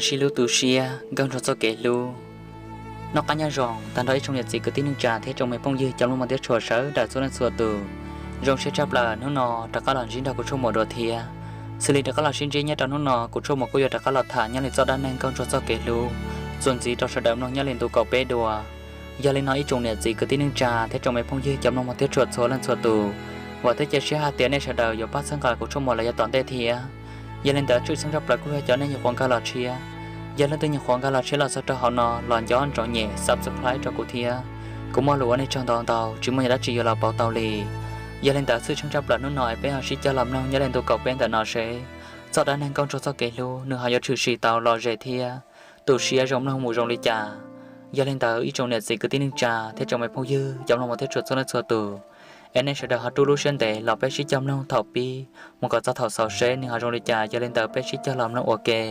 Sib hlub tu siab, nkauj ntsuag txoj kev hlub. Noj qab nyob zoo tag nrho ib tsoom niam txiv kwv tij neej tsa thiab tsoom me phooj ywg cov mloog mos thiab tshua sawv daws txhua leej txhua tus. Zoo siab tshaj plaws hnub no rov qab los ntsib nrog kuv tshuaj muas dua thiab. Xws li rov qab los sib ntsib nyob rau hnub no, kuv tshuaj muas kuj yuav rov qab los tham nyob li txoj dab neeg nkauj ntsuag txoj kev hlub txuas ntxiv rau sawv daws mloog nyob li ntu kaum peb dua. Yog li no ib tsoom niam txiv kwv tij neej tsa thiab tsoom me phooj ywg cov mloog mos thiab tshua txhua leej txhua tus, vam thiab cia siab hais tias nej sawv daws yuav pab txhawb nqa kuv tshuaj muas los yav tom ntej thiab. Yog li ntawd tshwj xeeb tshaj plaws kuj yog cov nej nyuam qhuav nkag los tshiab. Yog leej twg nyuam qhuav nkag los tshiab los txog rau hauv no los nco ntsoov nyem subscribe rau kuv thiab. Kuv muaj lus ua nej tsaug ntau ntau, tsis muaj yam dab tsi yuav los pauv tau li. Yog li ntawd tshwj xeeb tshaj plaws hnub no es peb ho sib cog los mloog nyob li ntu kaum peb ntawm no seb txoj dab neeg nkauj ntsuag txoj kev hlub nws ho yuav tshwm sim tau los zem thiab tu siab zoo mloog mus zoo li cas. Yog li ntawd ib tsoom niam txiv kwv tij neej tsa thiab tsoom me phooj ywg cov mloog mos thiab tshua txhua leej txhua tus, es nej sawv daws ho rub lub siab ntev los peb sib cog mloog thaum pib mus kom txog thaum xaus seb nws ho zoo li cas. Yog li ntawd peb sib cog los mloog ua ke.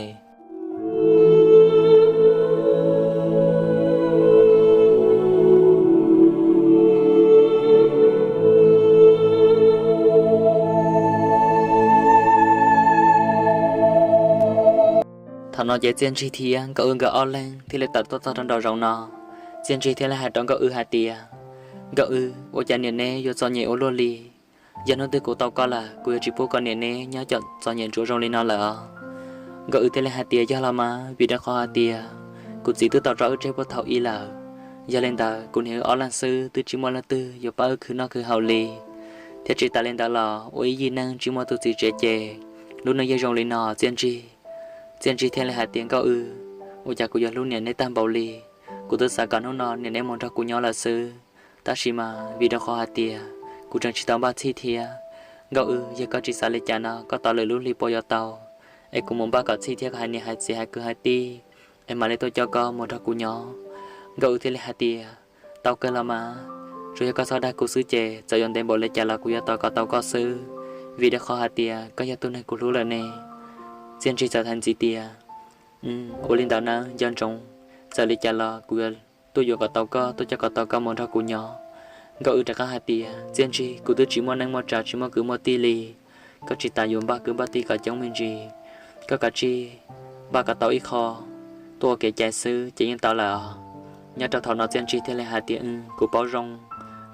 Thaum no ces Txiaj Ntsig thiab Nkauj Wb nkawd ob leeg thiaj li tawm tuaj txog rau nraum zoov no. Txiaj Ntsig thiaj li hais rau Nkauj Wb hais tias, Nkauj Wb, ua cas niam neb yuav txom nyem ua luaj li? Yog hnub twg kuv tau koj lawm, kuv yuav tsis pub kom niam neb nyob cov txom nyem ntsuav zoo li no lawm os. Nkauj Wb thiaj li hais tias, Yog los mas, vim rau qhov hais tias kuv txiv twb tau tso wb tseg puag thaum ub lawm. Yog li ntawd kuv niam wb ob leeg xwb twb tsis muaj leej twg yuav pab wb khwv noj khwv haus li. Thiab tsis tas li ntawd los ua ib yim neeg tsis muaj tus txiv tsev ces lub neej yeej zoo li no. Txiaj Ntsig, Txiaj Ntsig thiaj li hais tias, Nkauj Wb, ua cas kuv yuav hlub niam neb tag npaum li? Kuv twb xav kom hnub no niam neb mus nrog kuv nyob lawm xwb, tab sis mas vim rau qhov hais tias kuv tseem tsis tau npaj txhij thiab. Nkauj Wb, yog koj tsis xav li cas no koj tos lwm lub hli puas yuav tau, es kuv mus npaj kom txhij thiab kom hais niam hais txiv hais kwv hais tij, es mam li tuaj coj koj mus nrog kuv nyob. Nkauj Wb thiaj li hais tias, Tau kawg los mas, tsuas yog koj txhob dag kuv xwb ces txawm yuav ntev npaum li cas los kuv yuav tos kom tau koj xwb, vim rau qhov hais tias koj yog tus neeg kuv hlub lawm ne. Txiaj Ntsig txawm hais ntxiv tias, Ua li ntawd na, nco ntsoov, txawm li cas los kuv yuav tuaj yuav kom tau koj, tuaj coj kom tau koj mus nrog kuv nyob. Nkauj Wb rov qab hais tias, Txiaj Ntsig, kuv twb tsis muaj neej muaj tsav tsis muaj kwv muaj tij li, koj tsis tas yuav npaj kwv npaj tij kom coob me ntsis, koj kav tsij npaj kom tau ib qho tuaj ua kev cai xwb ces yeej tau lawm os. Nyob rau thaum no Txiaj Ntsig thiaj li hais tias, Kuv paub zoo,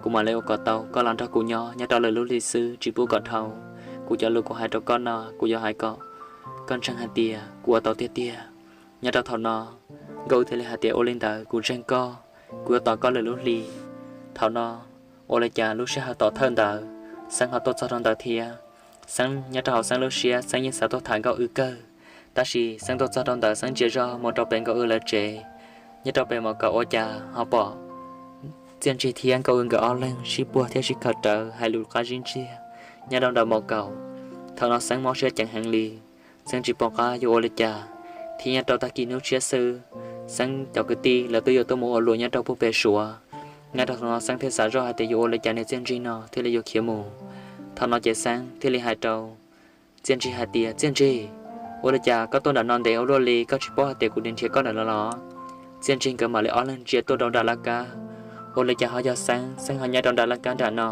kuv mam li ua kom tau, koj los nrog kuv nyob nyob rau lwm lub hli xwb tsis pub kom dhau. Kuv cov lus kuv hais rau koj no kuv yuav hais kom koj ntseeg hais tias kuv ua tau tiag tiag. Nyob rau thaum no Nkauj Wb thiaj li hais tias, Ua li ntawd kuv ntseeg koj, kuv yuav tos koj lwm lub hli. Thaum no ua li cas lub sij hawm tom thawj ntawd Xeeb ho tuaj txog rau ntawd thiab. Xeeb nyob rau hauv Xeeb lub siab Xeeb yeej xav tuaj tham Nkauj Wb kawg, tab sis Xeeb tuaj txog rau ntawd Xeeb ntsia zog mus rau pem Nkauj Wb lawv tsev. Nyob rau pem mos kaum ua cas ho pom Txiaj Ntsig thiab Nkauj Wb nkawd ob leeg sib puag thiab sib khawm rawv hais lus qab zib ntsiag nyob rau nram mos kaum. Thaum no Xeeb mob siab ceev heev li, Xeeb tsis pom qab yuav ua li cas, thiab nyob rau tag kis hnub tshiab xwb Xeeb cov kwv tij lawv twb yuav tuaj mus ua luam nyob rau puag pem Suav. Nyob rau thaum no Xeeb thiaj xav zoj hais tias yuav ua li cas niag Txiaj Ntsig no thiaj li yuav khiav mus. Thaum no ces Xeeb thiaj li hais rau Txiaj Ntsig hais tias, Txiaj Ntsig, ua li cas koj tuaj nram no ntev ua luaj li koj tsis paub hais tias kuv nrhiav koj nram no los? Txiaj Ntsig nkawd mam li ob leeg ntsia tuaj rau nram laj kab, ua li cas ho yog Xeeb, Xeeb ho nyob rau nram laj kab nram no.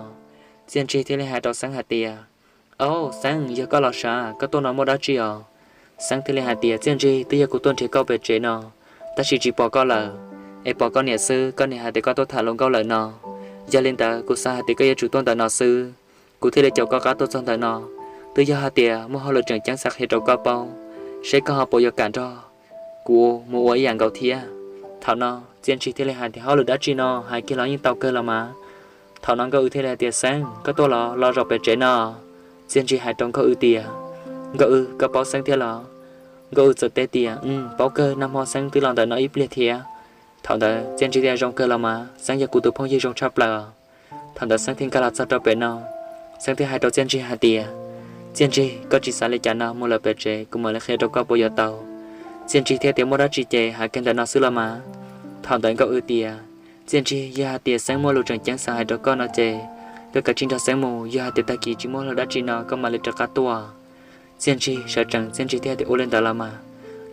Txiaj Ntsig thiaj li hais rau Xeeb hais tias, Au Xeeb, yog koj los sav, koj tuaj no muaj dab tsi os? Xeeb thiaj li hais tias, Txiaj Ntsig, twb yog kuv tuaj nrhiav koj pem tsev no, tab sis tsis pom koj lawm, es pom koj niam xwb, koj niam hais tias koj tuaj tham hluas nkauj lawm no. Yog li ntawd kuv xav hais tias koj yuav tsum tuaj ntawm no xwb, kuv thiaj li caum koj qab tuaj txog ntawm no. Twb yog hais tias muaj hauj lwm tseem ceeb xav qhia rau koj paub, seb koj ho puas yuav kam nrog kuv mus ua ib yam nkaus thiab. Thaum no Txiaj Ntsig thiaj li hais tias, Hauj lwm dab tsi no, hais kiag los yeej tau kawg los mas. Thaum no Nkauj Wb thiaj li hais tias, Xeeb, koj tuaj los los zaum pem tsev no. Txiaj Ntsig hais rau Nkauj Wb tias, Nkauj Wb, koj paub Xeeb thiab los? Nkauj Wb txawm teb tias, Paub kawg, nag hmo Xeeb twb los ntawm no ib pliag thiab. Thaum ntawd Txiaj Ntsig tias, Zoo kawg los mas, Xeeb yog kuv tus phooj ywg zoo tshaj plaws. Thaum ntawd Xeeb thiaj nkag los txog rau pem no. Xeeb thiaj hais rau Txiaj Ntsig hais tias, Txiaj Ntsig, koj tsis xav li cas no, mus lawm pem tsev kuv mam li qhia rau koj puas yuav tau. Txiaj Ntsig thiaj tias, Muaj dab tsi ces hais kiag ntawm no xwb los mas. Thaum ntawd Nkauj Wb tias, Txiaj Ntsig, yog hais tias Xeeb muaj lus tseem ceeb xav hais rau koj no ces koj kav tsij nrog Xeeb mus, yog hais tias tag kis tsis muaj hauj lwm dab tsi no koj mam li rov qab tuaj. Txiaj Ntsig sawv tsees, Txiaj Ntsig thiaj tias, Ua li ntawd los mas,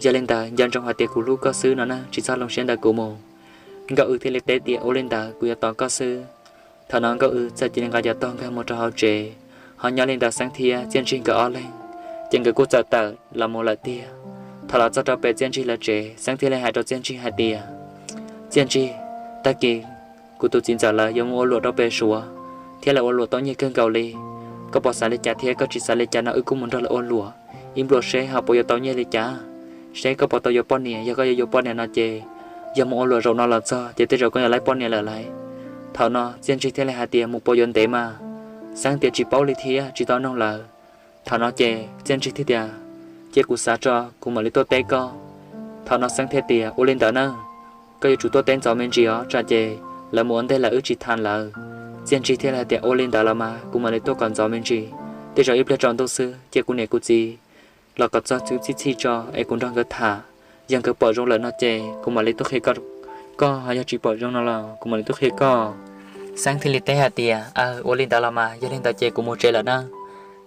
yog li ntawd nco ntsoov hais tias kuv hlub koj xwb no na, tsis txhob hloov siab ntawm kuv mus. Nkauj Wb thiaj li teb tias, Ua li ntawd kuv yuav tos koj xwb. Thaum no Nkauj Wb txawm cia li nqa cov tog nkag mus rau hauv tsev, ho nyob li ntawd Xeeb thiab Txiaj Ntsig nkawd ob leeg ces nkawd kuj txawm tawm los mus lawm tiag. Thaum los txog rau pem Txiaj Ntsig lawv tsev, Xeeb thiaj li hais rau Txiaj Ntsig hais tias, Txiaj Ntsig, tag kis kuv tus txiv ntxawm lawv yuav mus ua luam rau pem Suav thiab lawv ua luam tau nyiaj kawg nkaus li. Koj puas xav li cas thiab koj tsis xav li cas no wb kuj mus nrog lawv ua luam ib nplua seb ho puas yuav tau nyiaj li cas, seb koj puas tau yuav poj niam. Yog koj yuav yuav poj niam no ces yog mus ua luam zaum no los txog ces tej zaum koj yuav laib poj niam lawm lauj. Thaum no Txiaj Ntsig thiaj li hais tias, Mus puas yuav ntev mas? Xeeb tias, Tsis paub li thiab tsis tau noog lawv. Thaum no ces Txiaj Ntsig thiaj tias, Cia kuv xav tso kuv mam li tuaj teb koj. Thaum no Xeeb thiaj tias, Ua li ntawd na, koj yuav tsum tuaj teb ntxov me ntsis os, tsam ces lawv mus ua ntej lawm wb tsis tham lawv. Txiaj Ntsig thiaj li hais tias, Ua li ntawd los mas kuv mam li tuaj kom ntxov me ntsis. Tej zaum ib pliag tsaus ntuj xwb ces kuv niam kuv txiv los kom txog txhij txhij tso es kuv nrog nkawd tham. Yog nkawd pom zoo lawm no ces kuv mam li tuaj qhia koj, ho yog tsis pom zoo no los kuv mam li tuaj qhia koj. Xeeb thiaj li teb hais tias, Aw, ua li ntawd los mas, yog li ntawd ces kuv mus tsev lawm na.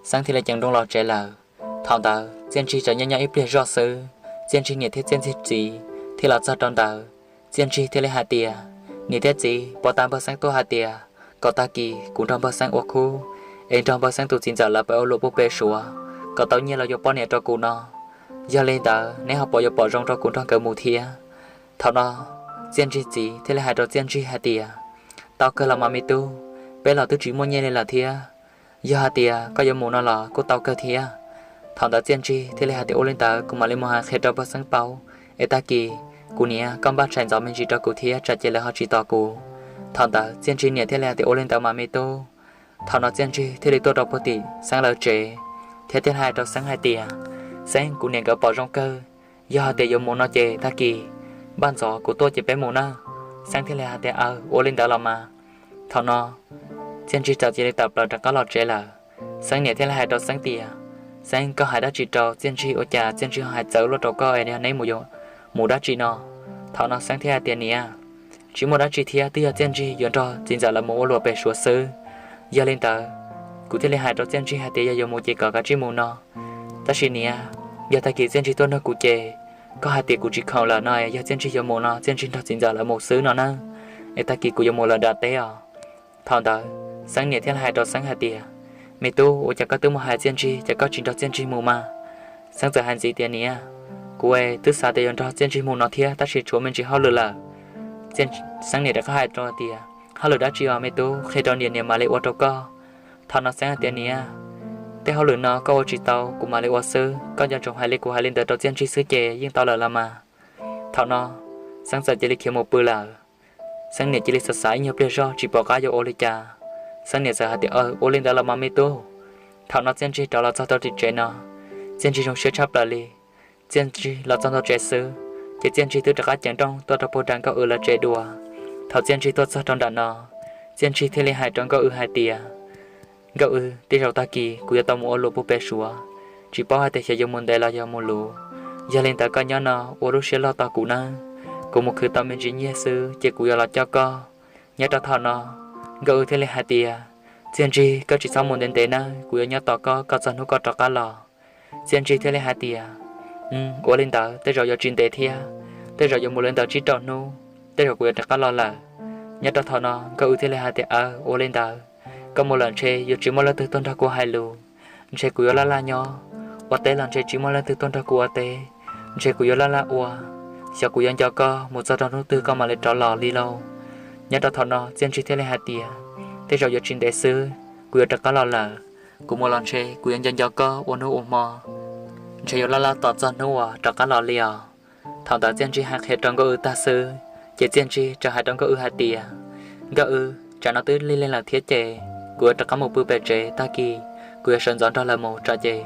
Xeeb thiaj li ceev nrooj los tsev lawm. Thaum ntawd Txiaj Ntsig tseem nyob nyob ib pliag zoj xwb, Txiaj Ntsig niam thiab Txiaj Ntsig txiv thiaj los txog rau ntawd. Txiaj Ntsig thiaj li hais tias, Niam thiab txiv, puag ta npawg Xeeb tuaj hais tias kom tag kis kuv nrog npawg Xeeb ua khub es nrog npawg Xeeb tus txiv ntxawm lawv pem ua luam puag pem Suav kom tau nyiaj los yuav poj niam rau kuv no. Yog li ntawd neb ho puas yuav pom zoo rau kuv nrog nkawd mus thiab? Thaum no Txiaj Ntsig txiv thiaj li hais rau Txiaj Ntsig hais tias, Tau kawg los mas me tub, peb los twb tsis muaj nyiaj li lawm thiab. Yog hais tias koj yuav mus no los kuj tau kawg thiab. Thaum ntawd Txiaj Ntsig thiaj li hais tias, Ua li ntawd kuv mam li mus hais qhia rau npawg Xeeb paub, es tag kis kuv niam koj npaj tshais ntxov me ntsis rau kuv thiab tsam ces lawv ho tsis tos kuv. Thaum ntawd Txiaj Ntsig niam thiaj li hais tias, Ua li ntawd mas me tub. Thaum no Txiaj Ntsig thiaj li tuaj rau puag tim Xeeb lawv tsev thiab thiaj li hais rau Xeeb hais tias, Xeeb, kuv niam nkawd pom zoo kawg, yog hais tias yuav mus no ces tag kis npaj ntxov kuv tuaj ces peb mus na. Xeeb thiaj li hais tias, Aw, ua li ntawd los mas. Thaum no Txiaj Ntsig txawm cia li tawm plaws rov qab los tsev lawm. Xeeb niam thiaj li hais rau Xeeb tias, Xeeb, koj hais dab tsi rau Txiaj Ntsig ua cas Txiaj Ntsig ho hais txawv luaj rau koj es neb mus yuav mus dab tsi no? Thaum no Xeeb thiaj hais tias, Niam, tsis muaj dab tsi thiab, twb yog Txiaj Ntsig yuav nrog txiv ntxawm lawv mus ua luam pem Suav xwb. Yog li ntawd kuv thiaj li hais rau Txiaj Ntsig hais tias yog yuav mus ces kom kav tsij mus no. Tab sis niam, yog tag kis Txiaj Ntsig tuaj nug kuv ces koj hais tias kuv tsis khoom lawm no, yog Txiaj Ntsig yuav mus no Txiaj Ntsig nrog txiv ntxawm lawv mus xwb no na. Es tag kis kuv yuav mus lawm nram teb os. Thaum ntawd Xeeb niam thiaj li hais rau Xeeb hais tias, Me tub, ua cas koj twb mus hais Txiaj Ntsig ces koj tsis nrog Txiaj Ntsig mus mas? Xeeb txawm hais ntxiv tias, Niam, kuv twb xav tias yuav nrog Txiaj Ntsig mus no thiab tab sis tshuav me ntsis hauj lwm lawm. Xeeb niam rov qab hais rau tias, Hauj lwm dab tsi os me tub, qhia rau niam, niam mam li ua rau koj. Thaum no Xeeb hais tias, Niam, tej hauj lwm no koj ua tsis tau kuv mam li ua xwb, koj nco ntsoov hais li kuv hais li ntawd rau Txiaj Ntsig xwb ces yeej tau lawm los mas. Thaum no Xeeb txawm cia li khiav mus pw lawm. Xeeb niam cia li xav xav ib nyuag pliag zog tsis pom qab yuav ua li cas. Xeeb niam txawm hais tias, Ua li ntawd los mas me tub. Thaum no Txiaj Ntsig rov los txog rau tim tsev no, Txiaj Ntsig zoo siab tshaj plaws li. Txiaj Ntsig los txog ntua tsev xwb, ces Txiaj Ntsig twb rov qab ceev nrooj tuaj rau puag nram Nkauj Wb lawv tsev dua. Thaum Txiaj Ntsig tuaj txog rau nram no, Txiaj Ntsig thiaj li hais rau Nkauj Wb hais tias, Nkauj Wb, tej zaum tag kis kuv yuav tau mus ua luam puag pem Suav, tsis paub hais tias xyov yuav mus ntev los yog mus luv. Yog li ntawd koj nyob no ua lub siab loj tos kuv nawb, kuv mus khwv tau me ntsis nyiaj xwb ces kuv yuav los coj koj. Nyob rau thaum no Nkauj Wb thiaj li hais tias, Txiaj Ntsig, koj tsis txhob mus ntev ntev nawb, kuv yuav nyob tos koj, koj txog hnub koj rov qab los. Txiaj Ntsig thiaj li hais tias, Ua li ntawd tej zaum yuav tsis ntev thiab, tej zaum yuav mus li ntawm tsib rau hnub, tej zaum kuv yuav rov qab los lawm. Nyob rau thaum no Nkauj Wb thiaj li hais tias, Aw, ua li ntawd, koj mus lawm ntshe yuav tsis muaj leej twg tuaj nrog kuv hais lus, ntshe kuv yuav laj laj nyob, ua teb los ntshe tsis muaj leej twg tuaj nrog kuv ua teb, ntshe kuv yuav laj laj ua. Xyov kuv yuav nco koj mus txog rau hnub twg koj mam li rov los li lauj. Nyob rau thaum no Txiaj Ntsig thiaj li hais tias, Tej zaum yuav tsis ntev xwb, kuv yuav rov qab los lawm. Kuv mus los ntshe kuv yuav nco nco koj ua hnub ua hmo, ntshe yuav laj laj tos txog hnub uas rov qab los li os. Thaum ntawd Txiaj Ntsig hais qhia rau Nkauj Wb tag xwb, ces Txiaj Ntsig txawm hais rau Nkauj Wb hais tias, Nkauj Wb, tsam no twb lig lig lawm thiab ces kuv yuav rov qab mus pw pem tsev, tag kis kuv yuav sawv ntxov nrog lawv mus, tsam ces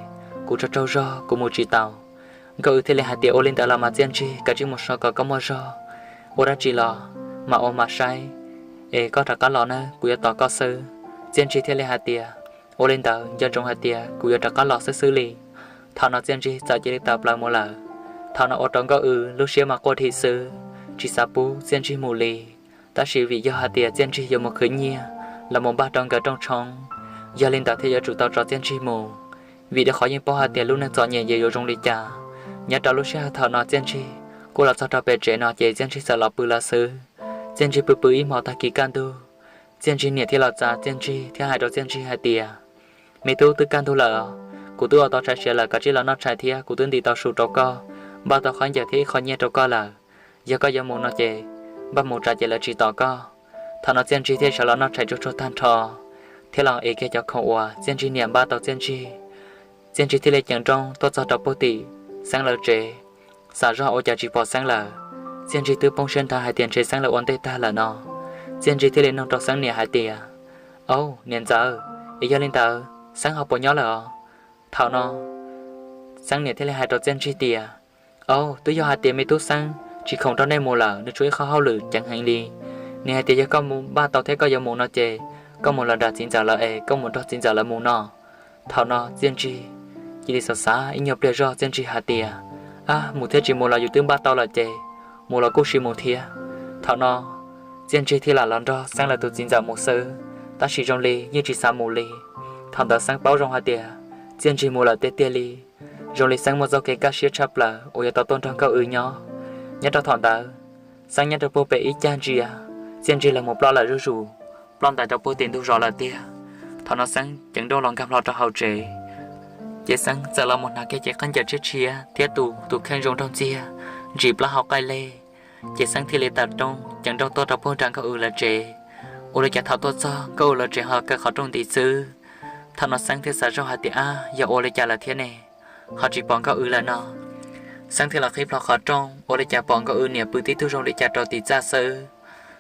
kuv tsaug tsaug zog kuv mus tsis tau. Nkauj Wb thiaj li hais tias, Ua li ntawd los mas Txiaj Ntsig, kav tsij mus so kom koj muaj zog, ua dab tsi los mam ua mam saib, es koj rov qab los nawb, kuv yuav tos koj xwb. Txiaj Ntsig thiaj li hais tias, Ua li ntawd nco ntsoov hais tias kuv yuav rov qab los xwb xwb li. Thaum no Txiaj Ntsig txawm cia li tawm plaws mus lawm. Thaum no ua rau Nkauj Wb lub siab mas quaj dhi xwb, tsis xav pub Txiaj Ntsig mus li. Tab sis vim yog hais tias Txiaj Ntsig yuav mus khwv nyiaj los mus npaj rau nkawd rooj tshoob, yog li ntawd thiaj yuav tsum tau tso Txiaj Ntsig mus, vim rau qhov yeej paub hais tias lub neej txom nyem yeej yuav zoo li cas. Nyob rau lub sij hawm thaum no Txiaj Ntsig kuj los txog rau pem tsev no ces Txiaj Ntsig txawm los pw lawm xwb. Txiaj Ntsig pw pw ib hmo tag kis kaj ntug, Txiaj Ntsig niam thiaj los txav Txiaj Ntsig thiab hais rau Txiaj Ntsig hais tias, Me tub, twb kaj ntug lawm, kuv twb ua tau tshais siav lawm, kav tsij los noj tshais thiab, kuv twb ntim tau su rau koj. npaj tau khaub ncaws thiab ib qho nyiaj rau koj lawm. Yog koj yuav mus no ces npaj mus tsam ces lawv tsis tos koj. Thaum no Txiaj Ntsig thiaj sawv los noj tshais tsuag tsuag tag nrho, thiab los ev kiag cov khoom uas Txiaj Ntsig niam npaj tau Txiaj Ntsig. Txiaj Ntsig thiaj li ceev nrooj tuaj txog rau puag tim Xeeb lawv tsev. Xam zog ua cas tsis pom Xeeb lawm. Txiaj Ntsig twb poob siab nthav hais tias ntshe Xeeb lawv ua ntej tag lawm no. Txiaj Ntsig thiaj li nug rau Xeeb niam hais tias, Au, niam ntxawm, es yog li ntawd Xeeb ho puas nyob lawm os? Thaum no Xeeb niam thiaj li hais rau Txiaj Ntsig tias, Au, twb yog hais tias me tub Xeeb tsis khoom nrog nej mus lawm, nws tshuav ib qho hauj lwm ceev heev li. Nws hais tias yog koj mus npaj tau thiab koj yuav mus no ces koj mus los nram txiv ntxawm lawv es koj mus nrog txiv ntxawm lawv mus no. Thaum no Txiaj Ntsig cia li xav xav ib nyuag pliag zog, Txiaj Ntsig hais tias, Ab, mus thiab tsis mus los yus twb npaj tau lawm ces mus los kuj sim mus thiab. Thaum no Txiaj Ntsig thiaj lam los nrog Xeeb lawv tus txiv ntxawm mus xwb, tab sis zoo li yeej tsis xav mus li. Thaum ntawd Xeeb paub zoo hais tias Txiaj Ntsig mus lawm tiag tiag li. Zoo li Xeeb muaj txoj kev kaj siab tshaj plaws uas yuav tau tuaj nrog Nkauj Wb nyob. Nyob rau thaum ntawd, Xeeb nyob rau puag pem ib cag ntsia, Txiaj Ntsig lawv mus ploj lawm zuj zus, ploj ntais rau puag tim ntug zos lawm tiag. Thaum no Xeeb ceev nrooj los nkag hlo rau hauv tsev, ces Xeeb txawm los mus hnav kiag cev khaub ncaws tshiab tshiab thiab tus tus kheej zoo nraug ntxiag, ntsim plaub hau qaij leg. Ces Xeeb thiaj li tawm rooj ceev nrooj tuaj rau puag nram Nkauj Wb lawv tsev. Ua li cas thaum tuaj txog Nkauj Wb lawv tsev ho kaw qhov rooj nti xwb. Thaum no Xeeb thiaj xav zog hais tias, Ab, yog ua li cas lawm thiab ne, ho tsis pom Nkauj Wb lawm no? Xeeb thiaj los qhib plho qhov rooj, ua li cas pom Nkauj Wb niam pw tib tug zoo li cas rau tim txaj xwb.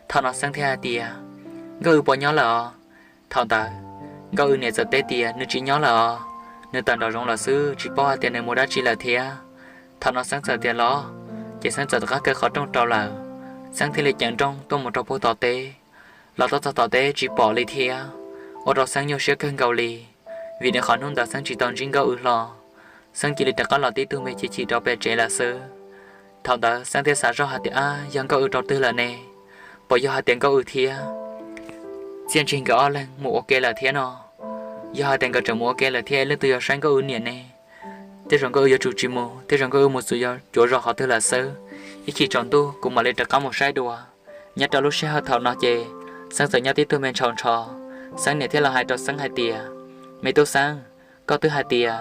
Thaum no Xeeb thiaj hais tias, Nkauj Wb puas nyob lawm os? Thaum ntawd Nkauj Wb niam txawm teb tias, Nws tsis nyob lawm os, nws tawm nraum zoov lawm xwb, tsis paub hais tias nws mus dab tsi lawm thiab. Thaum no Xeeb txawm tias, Los. Ces Xeeb txawm rov qab kaw qhov rooj rau lawm. Xeeb thiaj li ceev nrooj tuaj mus rau puag tom teb. Los tuaj txog tom teb tsis pom li thiab, ua rau Xeeb nyuaj siab kawg nkaus li, vim nws qhov hnub ntawd Xeeb tsis tau ntsib Nkauj Wb hlo. Xeeb cia li rov qab los tib tug me chim chim rau pem tsev lawm xwb. Thaum ntawd Xeeb thiaj xav zoj hais tias, Ab, yog Nkauj Wb rau twg lawm ne? Puas yog hais tias Nkauj Wb thiab Txiaj Ntsig nkawd ob leeg mus ua ke lawm thiab no? Yog hais tias nkawd tseem mus ua ke lawm thiab leej twg yuav saib Nkauj Wb niam ne? Tej zaum Nkauj Wb yuav tsum tsis mus, tej zaum Nkauj Wb mus txwv cuav zos qhov twg lawm xwb. Ib chim tsaus ntuj kuv mam li rov qab mus saib dua. Nyob rau lub sij hawm thaum no ces Xeeb txawm nyob tib tug me ntshaus ntsho. Xeeb niam thiaj los hais rau Xeeb hais tias, Me tub Xeeb, koj twb hais tias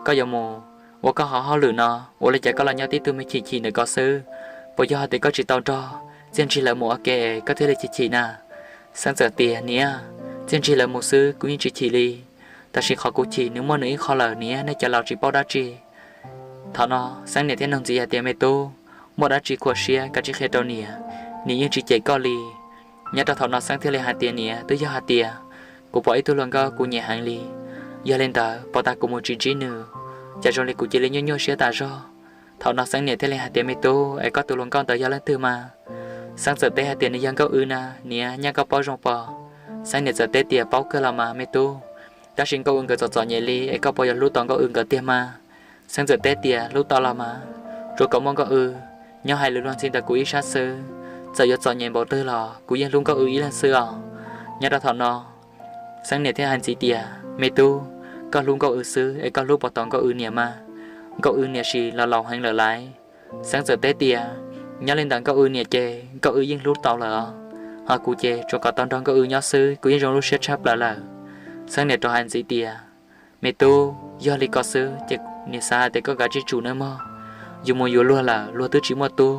koj yuav mus ua koj qhov hauj lwm no, ua li cas koj los nyob tib tug me chim chim ntawm ko xwb? Puas yog hais tias koj tsis tau nrog Txiaj Ntsig lawv mus ua ke koj thiaj li chim chim na? Xeeb txawm tias, Niam, Txiaj Ntsig lawv mus xwb kuv yeej tsis chim li, tab sis qhov kuv chim nws muaj nws ib qho lawm niam, nej cov laus tsis paub dab tsi. Thaum no Xeeb niam thiaj nug ntxiv hais tias, Me tub, muaj dab tsi khuam siab kav tsij qhia rau niam, niam yeej tsis cem koj li. Nyob rau thaum no Xeeb thiaj li hais tias, Niam, twb yog hais tias kuv pom ib tug hluas nkauj kuv nyiam heev li, yog li ntawd pos tas kuv mus tsis ntsib nws, cas zoo li kuv cia li nyuaj nyuaj siab tas zog. Thaum no Xeeb niam thiaj li hais tias, Me tub, es koj tus hluas nkauj ntawd yog leej twg mas? Xeeb txawm teb hais tias, Nws yog Nkauj Wb na niam, nyaj koj paub zoo pos. Xeeb niam txawm teb tias, Paub kawg los mas me tub, tab sis Nkauj Wb nkawd txom txom nyem li es koj puas yuav hlub tau Nkauj Wb nkawd tiag mas? Xeeb txawm teb tias, Hlub tau los mas, tsuav kom muaj Nkauj Wb nyob hais lus luag ntxhi ntawm kuv ib sab xwb, txawm yuav txom nyem npaum twg los kuv yeej hlub Nkauj Wb ib leeg xwb os. Nyob rau thaum no Xeeb niam thiaj hais ntxiv tias, Me tub, koj hlub Nkauj Wb xwb es koj hlub puas tau Nkauj Wb niam mas? Nkauj Wb niam sim los laus heev lawm lauj. Xeeb txawm teb tias, Nyob li ntawm Nkauj Wb niam ces Nkauj Wb yeej hlub tau lawm os, ho kuv ces tsuav kom tau nrog Nkauj Wb nyob xwb kuv yeej zoo lub siab tshaj plaws lawm. Xeeb niam rov hais ntxiv tias, Me tub, yog li ko xwb ces niam xav hais tias koj kav tsij tsum nawb mog. Yus mus yuav luag lawm luag twb tsis muaj tub,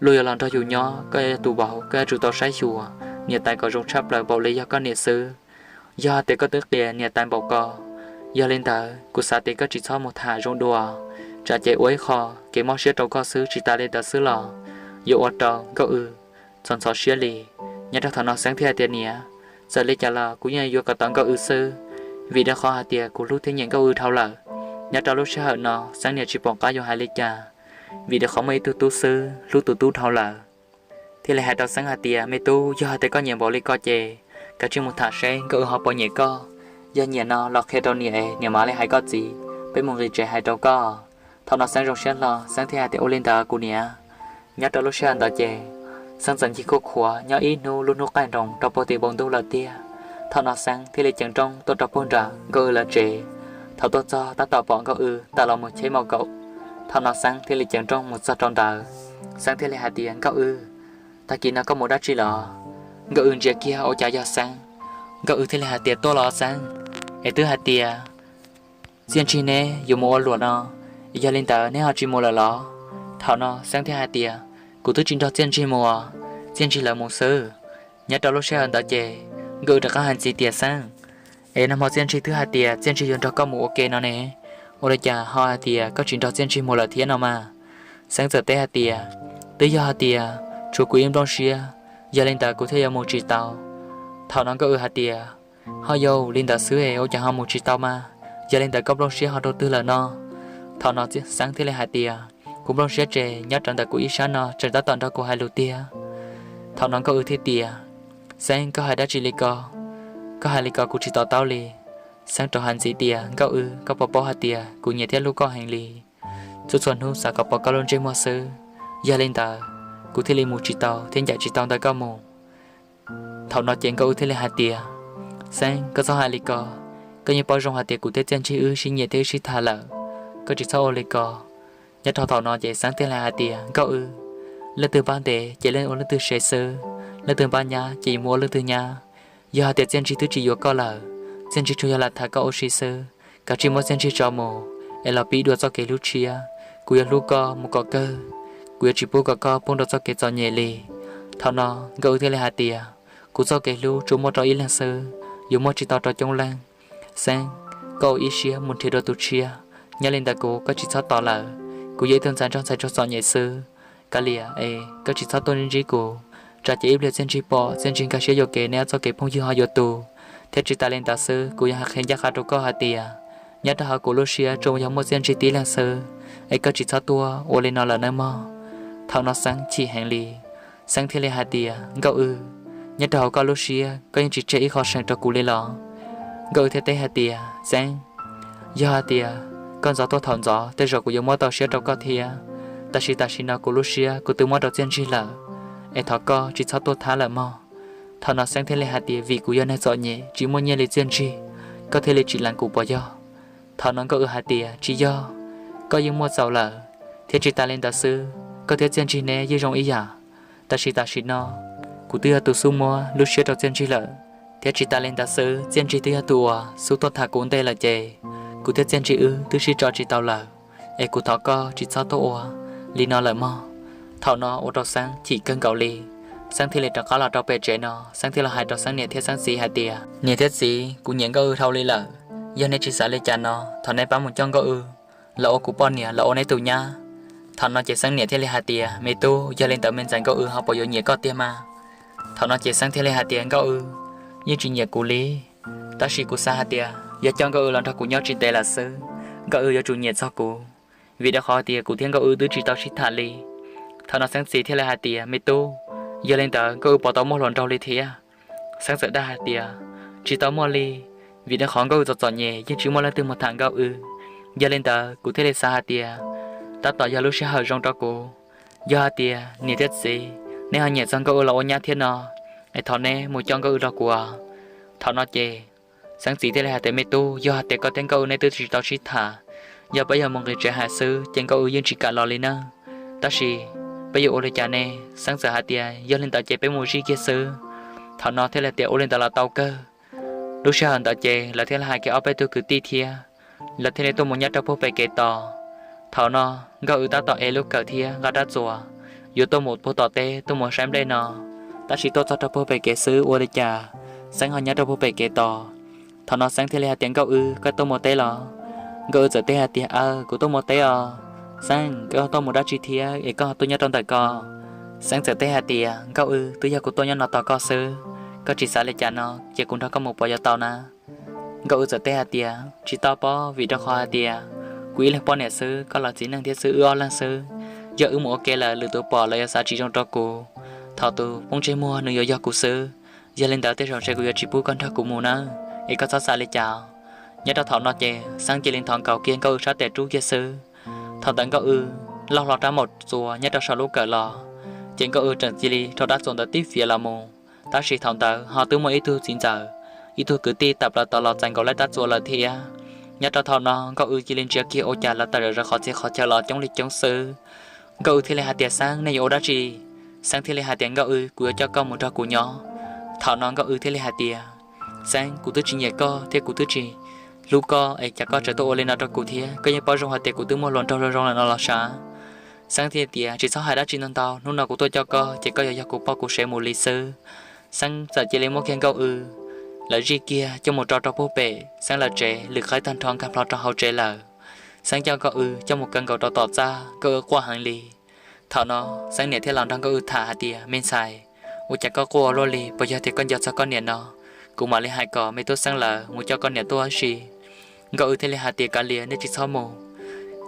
luag yuav los nrog yus nyob, koj yog tus vauv koj yuav tsum tau saib xyuas niam tais kom zoo tshaj plaws npaum li yog koj niam xwb. Yog hais tias koj twb qias niam tais npaum ko, yog li ntawd kuv xav tias koj tsis txhob mus tham zoo dua, tsam ces ua ib qho kev mob siab rau koj xwb, tsis tas li ntawd xwb los yuav ua rau Nkauj Wb txhos ntxhov siab li. Nyob rau thaum no Xeeb thiaj hais tias, Niam, txawm li cas los kuv yeej yuav kom tau Nkauj Wb xwb, vim rau qhov hais tias kuv hlub thiab nyiam Nkauj Wb dhau lawm. Nyob rau lub sij hawm no Xeeb niam tsis pom qab yuav hais li cas, vim rau qhov muaj ib tug tub xwb hlub tus tub dhau lawm. Thiaj li hais rau Xeeb hais tias, Me tub, yog hais tias koj nyiam npaum li ko ces kav tsij mus tham seb Nkauj Wb ho puas nyiam koj. Yog nyiam no los qhia rau niam es niam mam li hais koj txiv, peb mus nqis tsev hais rau koj. Thaum no Xeeb zoo siab hlo, Xeeb thiaj hais tias, Ua li ntawd kuv niam. Nyob rau lub sij hawm ntawd ces Xeeb txawm ncig khuj khuav nyob ib hnub lub hnub qaij nroos rau puag tim npoo ntuj lawm tiag. Thaum no Xeeb thiaj li ceev nrooj tuaj rau puag nram Nkauj Wb lawv tsev. Thaum tuaj txog tab tom pom Nkauj Wb tawm los mus cheb mos kaum. Thaum no Xeeb thiaj li ceev nrooj mus txog rau ntawd. Xeeb thiaj li hais tias, Nkauj Wb, tag kis no koj mus dab tsi lawm? Nkauj Wb ntsia kiag ua cas yog Xeeb. Nkauj Wb thiaj li hais tias, Tuaj los Xeeb, es twb hais tias Txiaj Ntsig neb yuav mus ua luam no, es yog li ntawd neb ho tsis mus lawm los? Thaum no Xeeb thiaj hais tias, kuv twb tsis nrog Txiaj Ntsig mus os, Txiaj Ntsig lawv mus xwb. Nyob rau lub sij hawm ntawd ces Nkauj Wb rov qab hais ntxiv tias, Xeeb, es nag hmo Txiaj Ntsig twb hais tias Txiaj Ntsig yuav nrog koj mus ua ke no ne, ua li cas ho hais tias koj tsis nrog Txiaj Ntsig mus lawm thiab no mas? Xeeb txawm teb hais tias, twb yog hais tias tshuav kuv ib nplooj siab, yog li ntawd kuv thiaj yuav mus tsis tau. Thaum no Nkauj Wb hais tias, ho yog li ntawd xwb es ua cas ho mus tsis tau mas, yog li ntawd koj nplooj siab ho rau twg lawm no? Thaum no Xeeb thiaj li hais tias, kuv nplooj siab ces nyob rawv ntawm kuv ib sab no tseem tab tom nrog kuv hais lus tiag. Thaum no Nkauj Wb thiaj tias, Xeeb, koj hais dab tsi li ko? Koj hais li ko kuv tsis to taub li. Xeeb rov hais ntxiv tias, Nkauj Wb, koj puas paub hais tias kuv nyiam thiab hlub koj heev li, txhua txhua hnub xav kom pom koj lub ntsej muag xwb, yog li ntawd kuv thiaj li mus tsis tau thiab ncaim tsis tau ntawm koj mus. Thaum no ces Nkauj Wb thiaj li hais tias, Xeeb, koj txhob hais li ko, koj yeej paub zoo hais tias kuv thiab Txiaj Ntsig wb sib nyiam thiab wb sib tham lawm, koj tsis txhob ua li ko. Nyob rau thaum no ces Xeeb thiaj li hais tias, Nkauj Wb, leej twg npaj ntev ces leej ua leej twg sev xwb, leej twg npaj nyab ces yuav mus ua leej twg nyab. Yog hais tias Txiaj Ntsig twb tsis yuav koj lawm, Txiaj Ntsig tsuas yog lam tham koj ua si xwb, kav tsij muab Txiaj Ntsig tso mus es los pib dua txoj kev hlub tshiab. Kuv yuav hlub koj mus kom kawg, kuv yuav tsis pub kom koj poob rau txoj kev txom nyem li. Thaum no Nkauj Wb thiaj li hais tias, kuv txoj kev hlub tsuas muaj rau ib leeg xwb, yuav muaj tsis tau rau coob leej. Xeeb, koj ua ib siab mus nrhiav dua tus tshiab, nyob li ntawm kuv koj tsis txhob tos lawm. Kuv yog ib tug ntxhais nraug ntxhais tsuas txom nyem xwb. Kav liam es koj tsis txhob tuaj ntsib kuv, tsam ces ib pliag Txiaj Ntsig pom Txiaj Ntsig nkag siab yuam kev, neb ob txoj kev phooj ywg ho yuav tu. Thiab tsis tas li ntawd xwb, kuv yog hais qhia ncaj qha rau koj hais tias, nyob rau hauv kuv lub siab tsuas yog muaj Txiaj Ntsig tib leeg xwb, es koj tsis txhob tuaj ua li no lawm nawb mog. Thaum no Xeeb chim heev li. Xeeb thiaj li hais tias, Nkauj Wb, nyob rau hauv koj lub siab koj yeej tsis tseg ib qho seem rau kuv li los? Nkauj Wb thiaj teb hais tias, Xeeb, yog hais tias koj ntxov tuaj thaum ntxov tej zaum kuv yuav muab tau siab rau koj thiab, tab sis tam sim no kuv lub siab kuv twb muab rau Txiaj Ntsig lawm, es thov koj tsis txhob tuaj thab lawm mog. Thaum no Xeeb thiaj li hais tias, vim kuv yog neeg txom nyem tsis muaj nyiaj li Txiaj Ntsig, koj thiaj li tsis lees kuv puas yog? Thaum no Nkauj Wb hais tias, tsis yog, koj yeej muaj txaus lawm, thiab tsis tas li ntawd xwb, koj thiab Txiaj Ntsig neb yeej zoo ib yam, tab sis tam sim no kuv twb yog tus xub muab lub siab rau Txiaj Ntsig lawm. Thiab tsis tas li ntawd xwb, Txiaj Ntsig twb yog tus uas xub tuaj tham kuv ntej lawm ces kuv thiab Txiaj Ntsig wb twb sib tso tsis tau lawm, es kuv thov koj tsis txhob tuaj ua li no lawm mog. Thaum no ua rau Xeeb chim kawg nkaus li. Xeeb thiaj li rov qab los rau pem tsev no, Xeeb thiaj los hais rau Xeeb niam thiab Xeeb txiv hais tias, niam thiab txiv, kuv nyiam Nkauj Wb dhau li lawm, yog neb tsis xav li cas no thov neb pab mus coj Nkauj Wb los ua kuv poj niam los ua neb tus nyab. Thaum no ces Xeeb niam thiaj li hais tias, me tub, yog li ntawd me ntxhais Nkauj Wb ho puas yuav nyiam koj tiag mas? Thaum no ces Xeeb thiaj li hais tias, Nkauj Wb yeej tsis nyiam kuv li, tab sis kuv xav hais tias yog coj Nkauj Wb los nrog kuv nyob tsis ntev lawm xwb, Nkauj Wb yuav tsum nyiam txog kuv, vim rau qhov tias kuv thiab Nkauj Wb twb tsis tau sib tham li. Thaum no Xeeb txiv thiaj li hais tias, me tub, yog li ntawd Nkauj Wb puas tau muaj hluas nraug li thiab? Xeeb txawm dag hais tias, tsis tau muaj li, vim rau qhov Nkauj Wb txom txom nyem yeej tsis muaj leej twg mus tham Nkauj Wb. Yog li ntawd kuv thiaj li xav hais tias tab tom yog lub sij hawm zoo rau kuv. Yog hais tias niam thiab txiv neb ho nyiam txog Nkauj Wb los ua nyab thiab no, es thov neb mus coj Nkauj Wb los kuv. Thaum no ces Xeeb txiv thiaj li hais tias, me tub, yog hais tias koj thiab Nkauj Wb neb twb tsis tau sib tham, yog peb yog mus nqis tsev hais xwb ces Nkauj Wb yeej tsis kam los li nawb. Tab sis peb yuav ua li cas ne? Xeeb txawm hais tias, yog li ntawd ces peb mus zij kiag xwb. Thaum no thiaj li tias, ua li ntawd los tau kawg. Lub sij hawm ntawd ces lawv thiaj li hais kiag ob peb tug kwv tij thiab, lawv thiaj li tuaj mus nyob rau puag pem kev tos. Thaum no Nkauj Wb tab tom ev lub kawm thiab nqa rab txuas yuav tuaj mus puag tom teb tuaj mus saib nplej no, tab sis tuaj txog rau puag pem kev xwb ua li cas Xeeb ho nyob rau puag pem kev tos. Thaum no Xeeb thiaj li hais tias, Nkauj Wb, koj tuaj mus teb los? Nkauj Wb txawm teb hais tias, aw, kuv tuaj mus teb os. Xeeb, koj tuaj mus dab tsi thiab es koj ho tuaj nyob rau ntawm ko? Xeeb txawm teb hais tias, Nkauj Wb, twb yog kuv tuaj nyob no tos koj xwb, koj tsis xav li cas no ces kuv nrog koj mus puas yuav tau na? Nkauj Wb txawm teb hais tias, tsis tau pob, vim rau qhov hais tias kuv ib leeg poj niam xwb, koj los txiv neej thiab xwb, wb ob leeg xwb. Yog wb mus ua ke lawm lwm tus pom lawv yuav xav tsis zoo rau kuv, thaum tus poob ntsej muag nws yuav yog kuv xwb. Yog li ntawd tej zaum ntshe kuv yuav tsis pub koj nrog kuv mus nawb, es koj txhob xav li cas. Nyob rau thaum no ces Xeeb cia li nthos nkaus kiag Nkauj Wb sab tes rub kiag xwb. Thaum ntawd Nkauj Wb lauj hlo rab maum txuas nyob rau saum lub kawm los, ces Nkauj Wb tseem cia li rho rab txuas ntawd tib fiav los mus. Tab sis thaum ntawd ho twb muaj ib tug txiv ntxawm, ib tug kwv tij tawm plaws tod los txais nkaus lawv rab txuas lawm thiab. Nyob rau thaum no Nkauj Wb cia li ntsia kiag ua cas lawv tawm zom zaws qhov txhia qhov chaw los coob li coob xwb. Nkauj Wb thiaj li hais tias, Xeeb, nej yuav ua dab tsi? Xeeb thiaj li hais tias, Nkauj Wb, kuv yuav coj koj mus nrog kuv nyob. Thaum no Nkauj Wb thiaj li hais tias, Xeeb, kuv twb tsis nyiam koj thiab kuv twb tsis hlub koj es cas koj tseem tuaj ua li no rau kuv thiab? Koj yeej paub zoo hais tias kuv twb muaj hluas nraug zoo zoo lawm no los sav? Xeeb thiaj tias, tsis txhob hais dab tsi ntau ntau, hnub no kuv tuaj coj koj ces koj yuav yog kuv poj kuv sev mus li xwb. Xeeb txawm cia li muab kiag Nkauj W lawv zij kiag coj mus tso rau puag pem Xeeb lawv tsev, lwm qhov tag nrho nkag plho rau hauv tsev lawm. Xeeb coj Nkauj W coj mus kaw nkaus rau tom txaj, Nkauj W quaj heev li. Thaum no Xeeb niam thiaj los nrog Nkauj W tham hais tias, me ntxhais, ua cas koj quaj ua luaj li, puas yog tias koj nco txog koj niam no? Kuv mam li hais kom me tub Xeeb lawv mus coj koj niam tuaj ib si. Nkauj W thiaj li hais tias, kav liam, nej tsis txhob mus.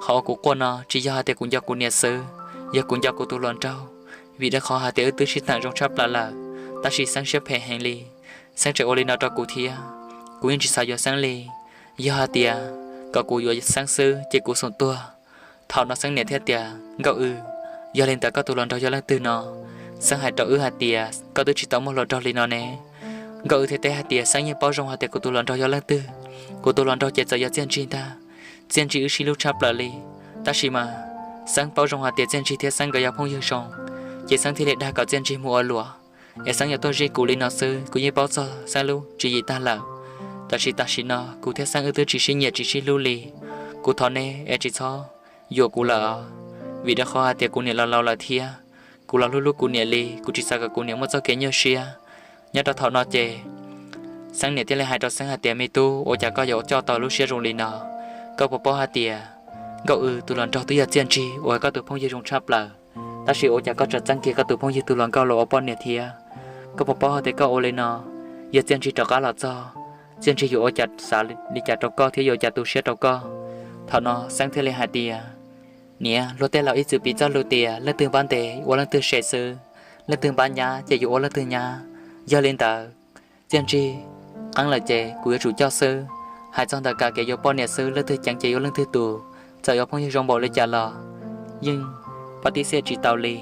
Qhov uas kuv quaj no tsis yog hais tias kuv nco kuv niam xwb, yog kuv nco kuv tus hluas nraug, vim rau qhov hais tias wb twb sib tham zoo tshaj plaws lawm, tab sis Xeeb siab phem heev li. Xeeb tseem ua li no rau kuv thiab, kuv yeej tsis xav yuav Xeeb li. Yog hais tias kom kuv yuav Xeeb xwb ces kuv xum tuag. Thaum no Xeeb niam thiaj tias, Nkauj W, yog li ntawd koj tus hluas nraug yog leej twg no? Xeeb hais rau wb hais tias koj twb tsis tau muaj hluas nraug li no ne. Nkauj W thiaj teb hais tias, Xeeb yeej paub zoo hais tias kuv tus hluas nraug yog leej twg. Kuv tus hluas nraug ces txawm yog Txiaj Ntsig ntag. Txiaj Ntsig wb sib hlub tshaj plaws li, tab sis mas Xeeb paub zoo hais tias Txiaj Ntsig thiab Xeeb nkawd yog phooj ywg zoo, ces Xeeb thiaj li dag kom Txiaj Ntsig mus ua luam, es Xeeb yuav tuaj zij kuv li no xwb. Kuv yeej paub txog Xeeb lub tswv yim tag lawm, tab sis tam sim no kuv thiab Xeeb wb twb tsis sib nyiam tsis sib hlub li. Kuv thov neb es tsis txhob yuam kuv lawm, vim rau qhov hais tias kuv niam los laus lawm thiab. Kuv los hlub hlub kuv niam li, kuv tsis xav kom kuv niam muaj txoj kev nyuaj siab. Nyob rau thaum no ces Xeeb niam thiaj li hais rau Xeeb hais tias, me tub, ua cas koj yuav coj tau lub siab zoo li no? Koj puas paub hais tias Nkauj W tus hluas nraug twb yog Txiaj Ntsig uas koj tus phooj ywg zoo tshaj plaws, tab sis ua cas koj tseem txeeb kiag koj tus phooj ywg tus hluas nkauj los ua poj niam thiab? Koj puas paub hais tias koj ua li no, yog Txiaj Ntsig rov qab los txog, Txiaj Ntsig yuav ua cas, xav li cas rau koj thiab yuav ua cas tu siab rau koj? Thaum no Xeeb thiaj li hais tias, niam, luag tej laus ib txwm piv txoj lus tias leej twg npab ntev ua leej twg sev xwb, leej twg npab nyab ces yuav ua leej twg nyab. Yog li ntawd, Txiaj Ntsig qeeb lawm ces kuv yuav tsum coj xwb. Hais txog ntawm kev yuav poj niam xwb, leej twg ceev ces yuav leej twg tus. Txawm yuav phooj ywg zoo npaum li cas los yeej pab tib xiaj tsis tau li,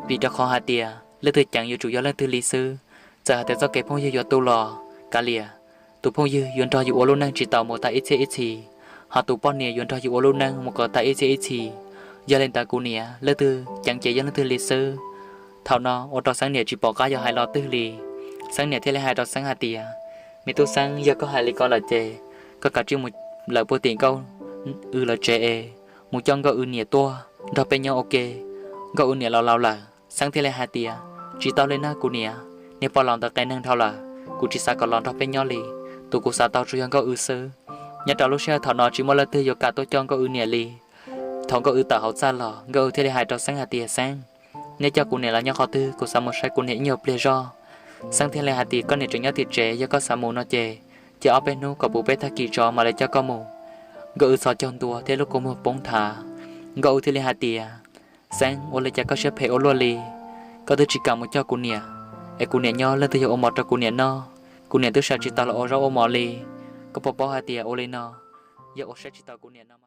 vim rau qhov hais tias leej twg ceev yuav tsum yog leej twg li xwb. Txawm hais tias txoj kev phooj ywg yuav tu los kav liam, tus phooj ywg yuav nrog yus ua lub neej tsis tau mus tag ib txhiab ib txhis, ho tus poj niam yuav nrog yus ua lub neej mus kom tag ib txhiab ib txhis. Yog li ntawd kuv niam, leej twg ceev ces yog leej twg li xwb. Thaum no ua rau Xeeb niam tsis pom qab yuav hais lo twg li. Xeeb niam thiaj li hais rau Xeeb hais tias, me tub Xeeb, yog koj hais li ko lawm ces koj kav tsij mus lawm puag tim Nkauj W lawv tsev es mus coj Nkauj W niam tuaj nrog peb nyob ua ke. Nkauj W niam los laus lawm. Xeeb thiaj li hais tias, tsis tau li na kuv niam, niag poj laus ntawd qias neeg dhau lawm, kuv tsis xav kom los nrog peb nyob li. Tus kuv xav tau tsuas yog Nkauj W xwb. Nyob rau lub sij hawm thaum no tsis muaj leej twg yuav kam tuaj coj Nkauj W niam li. Thaum Nkauj W tawm hauv txaj los, Nkauj W thiaj li hais rau Xeeb hais tias, Xeeb, neb coj kuv niam los nyob qhov twg, kuv xav mus saib kuv niam ib nyuag pliag zog. Xeeb thiaj li hais tias, koj niam tseem nyob tim tsev, yog koj xav mus no ces cia ob peb hnub kom puv peb tag kis tso mam li coj koj mus. Nkauj W txhos caug ntua thiab lub kua muag poob nthav. Nkauj W thiaj li hais tias, Xeeb, ua li cas koj siab phem ua luaj li? Koj twb tsis kam mus coj kuv niam, es kuv niam nyob leej twg yuav ua mov rau kuv niam noj? Kuv niam twb sawv tsis tau los ua zaub ua mov li. Koj puas paub hais tias ua li no yog ua siab tsis tau kuv niam no?